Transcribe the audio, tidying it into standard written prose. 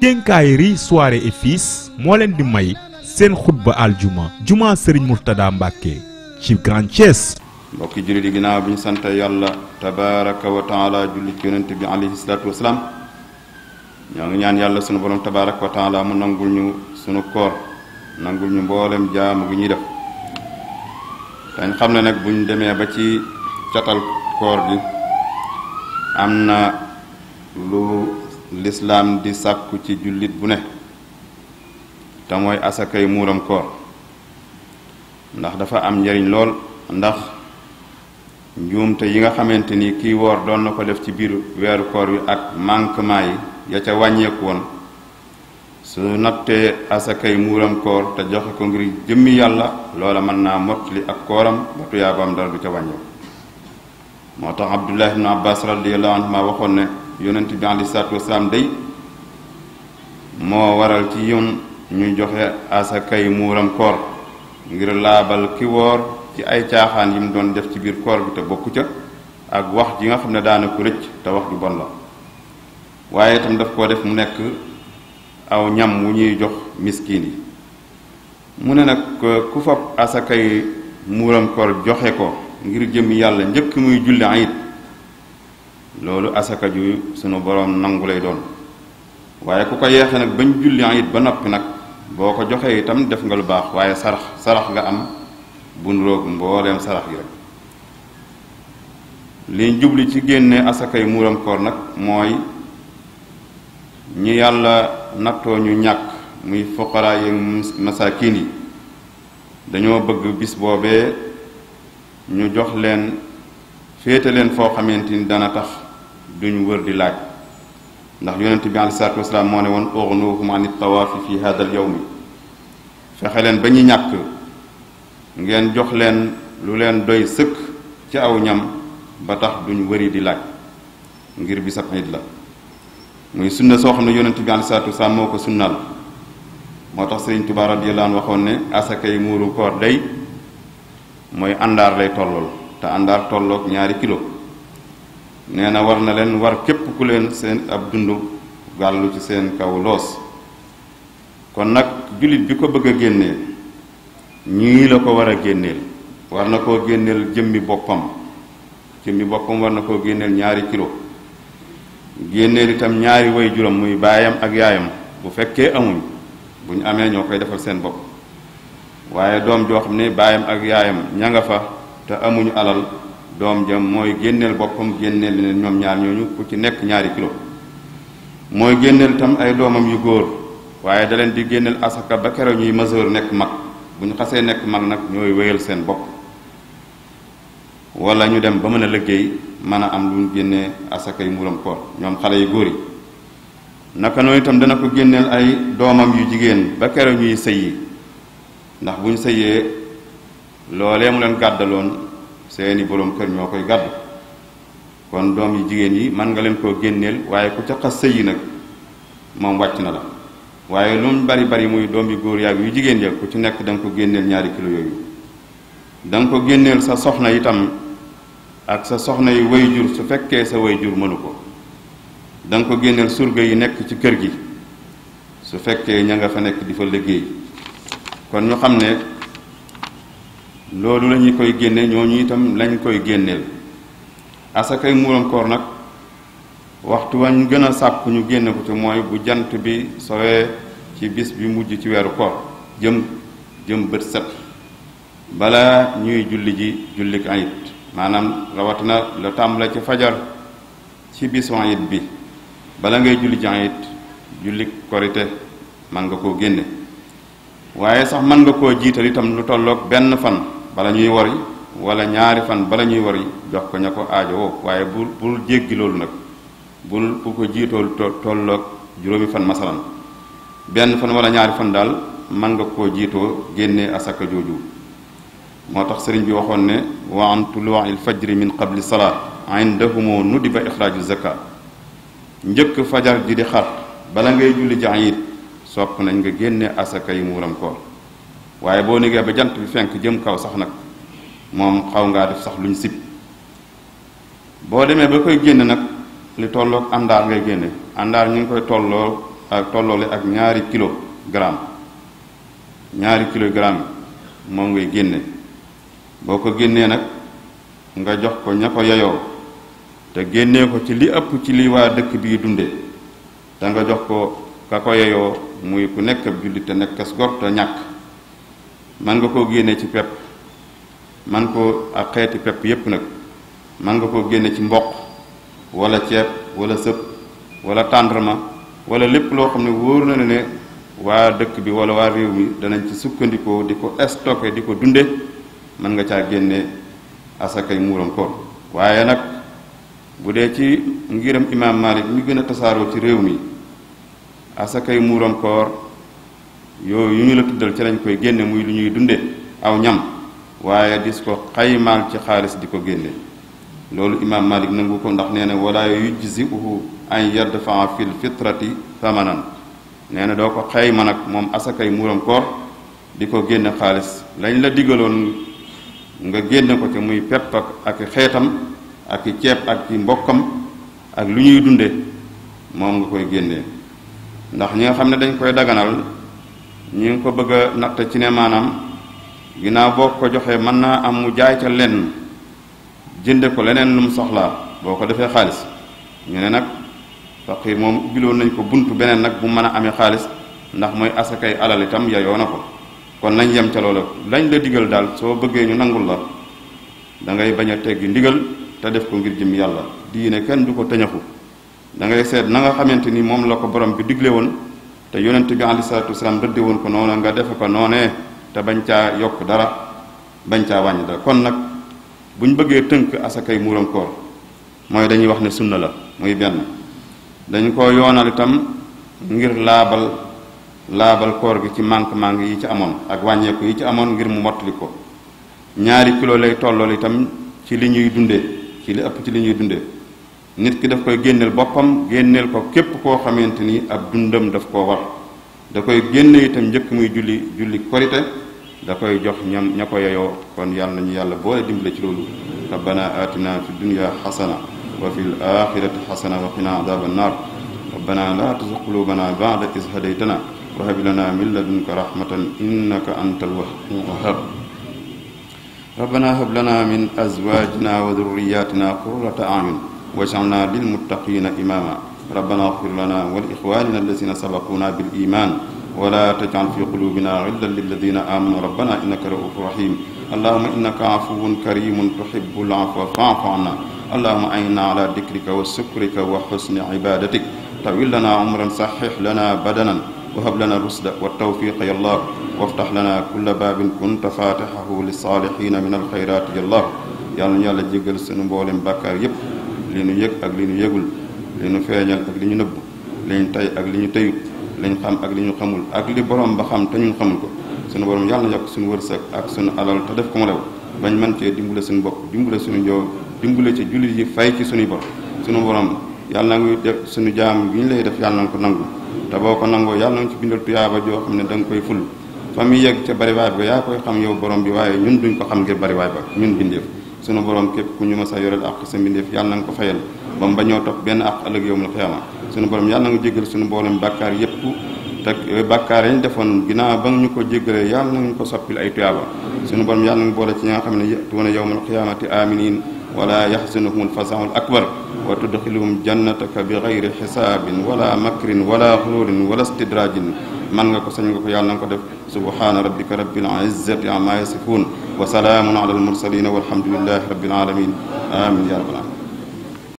Quincaillerie Soirée et Fils moo leen di may seen xutba aljuma juma Serigne Mourtada Mbacke ci Grand Thiès. mbokki jullit yi ginnaaw bi ñu sant yàlla tabaraka wa taala julli ci yonent bi alayhi salaatu wasalaam ñoo ngi ñaan yàlla sunu borom tabaraka wa taala mu nangul ñu sunu koor nangul ñu mboolem jaamu gi ñuy def dañ xam ne nag buñ demee ba ci catal koor gi am na lu lislaam di sàkku ci jullit bu ne te mooy asakay muuram koor ndax dafa am njariñ lool ndax njuumte yi nga xamante ni kii woor doon na ko def ci biir weeru koor wi ak manquement yi ya ca wàññeeku woon su nattee asakay muuram koor te joxe ko ngir jëmmi yàlla loola mën naa mottali ak kooram ba tuyaabaam dara du ca wàññeeku moo tax Abdullah ibn Abbas radiyallahu anhuma waxoon ne yonent bi alayhi salaatu wasalaam day moo waral ci yoon ñu joxe asakay muuram koor ngir laabal ki woor ci ay caaxaan yi mu doon def ci biir koor bi te bokku ca ak wax ji nga xam ne daana ko rëcc te wax ju bon la waaye itam daf koo def mu nekk aw ñam wu ñuy jox miskin yi mu ne nag ku fab asakay muuram koor joxe ko ngir jëmmi yàlla njëkk muy julli ayit loolu asaka ju sunu boroom nangu lay doon waaye ku ko yeexe nag bañ julli ayit ba noppi nag boo ko joxee itam def nga lu baax waaye sarax nga am bun roog mbooleem sarax yi rek liñ jubli ci génne asakay muuram koor nag mooy ñi yàlla nattoo ñu ñàkk muy fuqaraa yi masaakin yi dañoo bëgg bis boobee ñu jox leen féete leen foo xamante ni dana tax duñ wër di laaj ndax yonent bi alayhi salaatu wasalaam moo ne woon ughnuhum an tawaafi fi hada al yawmi fexe leen ba ñu ñàkk ngeen jox leen lu leen doy sëkk ci aw ñam ba tax duñ wëri di laaj ngir bisab Iid la muy sunna soo xam ne yonent bi alayhi salaatu wasalaam moo ko sunnal moo tax Sëriñ Tuubaa radiyallaahu anhu waxoon ne asakay muuru koor day mooy àndaar lay tollool te àndaar tolloog 2 kilo nee na war na leen war képp ku leen seen ab dund gàllu ci seen kaw loos kon nag jullit bi ko bëgg a génnee ñii la ko war a génneel war na koo génneel jëmmi boppam war na koo génneel 2 kilo génneel itam ñaari way juróom muy baayam ak yaayam bu fekkee amuñ bu ñu amee ñoo koy defal seen bopp waaye doom joo xam ne baayam ak yaayam ña nga fa te amuñu alal doom jam mooy génneel boppam génneel leen ñoom ñaar ñooñu ku ci nekk 2 kilo mooy génneel itam ay doomam yu góor waaye da leen di génneel asaka ba keroog ñuy majeur nekk mag bu ñu xasee nekk mag nag ñooy wéyal seen bopp wala ñu dem ba mën a liggéey mën a am lu ñu génnee asakay muuram koor ñoom xale yu góor yi naka noonu itam dana ko génneel ay doomam yu jigéen ba keroog ñuy sëyi ndax bu ñu sëyee loolee mu leen gàddaloon seeni boroom kër ñoo koy gàddu kon doom yu jigéen yi mën nga leen koo génneel waaye ku ca xas sëyi nag moom wàcc na la waaye lu mu bari bari muy doom yu góor yaag yu jigéen ya ku ci nekk da nga ko génneel 2 kilo yooyu da nga ko génneel sa soxna itam ak sa soxna yi way jur su fekkee sa way jur mënu ko da nga ko génneel surga yi nekk ci kër gi su fekkee ña nga fa nekk di fa liggéey kon ñu xam ne loolu la ñu koy génne ñooñu itam lañ koy génneel asakay muuram koor nag waxtu wañ gën a sàkku ñu génne ko ci mooy bu jant bi sowee ci bis bi mujj ci weeru koor jëm bët set bala ñuy julli ji jullik ayit maanaam rawatina la tàmbale ci fajar ci bisu ayit bi bala ngay julli ji ayit jullik korite man nga koo génne waaye sax mën nga koo jiital itam lu tolloog 1 fan bala ñuy wari wala 2 fan bala ñuy wari jox ko ña ko aajowoo waaye bul jéggi loolu nag bu ko jiitool tolloog juróomi fan masalan 1 fan wala 2 fan daal mën nga koo jiitoo génnee asaka jooju moo tax sëriñ bi waxoon ne wa an tuluu'il fajri min qabli salaat indahumu nudiba ixraaju zakat njëkk fajar ji di xar bala ngay julli ji ayit sopp nañ nga génne asaka yi muuram koor waaye boo négee ba jant bi fenk jëm kaw sax nag moom xaw ngaa def sax luñ sib boo demee ba koy génne nag li tolloog àndaar ngay génne àndaar ñu ngi koy tolloo ak tolloole ak ñaari kilogramme moom ngay génne boo ko génnee nag nga jox ko ña ko yeyoo te génnee ko ci li ëpp ci li waa dëkk bii dunde te nga jox ko ka ko yeyoo muy ku nekk ab jullit te nekk as gor te ñàkk man nga koo génne ci pepp man ko ak xeeti pepp yépp nag man nga koo génne ci mboq wala ceeb wala sëp wala tàndarma wala lépp loo xam ne wóor na ne waa dëkk bi wala waa réew mi danañ ci sukkandikoo di ko stocké di ko dunde mën nga caa génne asakay muuram koor waaye nag bu dee ci ngiram imaam Malik mi gën a tasaaroo ci réew mi asakay muuram koor yooyu yu ñu la tuddal ci lañ koy génne muy lu ñuy dunde aw ñam waaye dis ko xaymaal ci xaalis di ko génne loolu imaam Malik nangu ko ndax nee na wala yujzi'uhu an yadfaa fil fitrati thamanan nee na doo ko xayma nag moom asakay muuram koor di ko génne xaalis lañ la digaloon nga génne ko ci muy pepp ak xeetam ak i ceeb ak i mbokkam ak lu ñuy dunde moom nga koy génnee ndax ñi nga xam ne dañ koy daganal ñu ngi ko bëgg a natt ci ne maanaam ginnaaw boo ko joxee mën naa am mu jaay ca lenn jënde ko leneen lu mu soxlaa boo ko defee xaalis ñu ne nag faqiir moom ubbiloon nañ ko buntu beneen nag bu mën a amee xaalis ndax mooy asakay alal itam yayoo na ko kon nañ yem ca loola lañ la digal daal soo bëggee ñu nangul la da ngay bañ a teggi ndigal te def ko ngir jëm yàlla diine kenn du ko tëñaxu da ngay seet na nga xamante ni moom la ko borom bi digle woon te yonent bi alayhi salaatu wasalaam rëdde woon ko noonu nga defe ko noonee te bañ caa yokk dara bañ caa wàññi dara kon nag buñ bëggee tënk asakay muuram koor mooy dañuy wax ne sunna la muy benn dañ ko yoonal itam ngir laabal koor gi ci manque yi ci amoon ak wàññeeku yi ci amoon ngir mu mottali ko 2 kilo lay tollool itam ci li ñuy dunde ci li ëpp ci li ñuy dunde nit ki daf koy génneel boppam génneel ko képp koo xamante ni ab dundam daf koo war da koy génne itam njëkk muy julli korite da koy jox ña ko yeyoo kon yàlla nañu yàlla boole dimbale ci loolu rabbana atina fi dunya xasana wa fil axirati xasana wa qina adaba annar rabbana la tuzigh qulubana ba'da iz hadaytana wa hab lana min ladunka rahmatan innaka antal wahhab rabbana hab lana min azwajina wa dhurriyyatina qurrata a'yun waj'alna lilmuttaqina imama rabbana ighfir lana wa li ikhwanina alladhina sabaquna bil iman ولا تجعل في قلوبنا غلا للذين آمنوا ربنا إنك رؤوف رحيم اللهم إنك عفو كريم تحب العفو فاعف عنا اللهم أعنا على ذكرك وشكرك وحسن عبادتك طول لنا عمرا صحح لنا بدنا وهب لنا الرشد والتوفيق يا الله وافتح لنا كل باب كنت فاتحه للصالحين من الخيرات يا الله yàlla ñu yàlla jéggal sunu mboolem bàkkaar yépp li ñu yëg ak li ñu yëgul li ñu feeñal ak li ñu nëbb li ñu tey ak li ñu teyut li ñu xam ak li ñu xamul ak li borom ba xam te ñun xamul ko sunu borom yàlla na yokk suñu wërsëg ak sunu alal te def ko mu lew bañ mën cee dimbale suñu bopp dimbale suñu njaw dimbale ci jullit yi fay ci suñuy bor sunu borom yàlla na ngi def suñu jaam gi ñu lay def yàlla na ko nangu te boo ko nangoo yàlla na ci bindal tuyaaba joo xam ne da nga koy ful fa muy yegg ca bariwaay ba yaa koy xam yow borom bi waaye ñun duñ ko xam ngir bariwaay ba ñun bindeef sunu borom képp ku ñu mës a yoreel ak sa mbindeef yàlla na nga ko fayal ba mu bañoo topp benn ak ëllëg yawmul xiyaama sunu borom yàlla na nga jéggal suñu mboolem bàkkaar yépp te bàkkaar yañ defoon ginnaaw ba ñu ko jéggalee yàlla na ñu ko soppil ay tuyaaba sunu borom yàlla na nga boole ci ñi nga xam ne ya'tuuna yawmal qiyaamati aaminiin wala yaxzunuhumul fazaa'ul akbar wa tudxiluhum jannataka bi gayri xisaabin wala makrin wala xuluulin wala istidraajin man nga ko sañ nga ko yàlla na nga ko def subhaana rabbika rabbil izzati amma yasifuun wa salaamun ala al mursaliin walhamdulillahi rabbil aalamiin amiin yaa rabbal aalamiin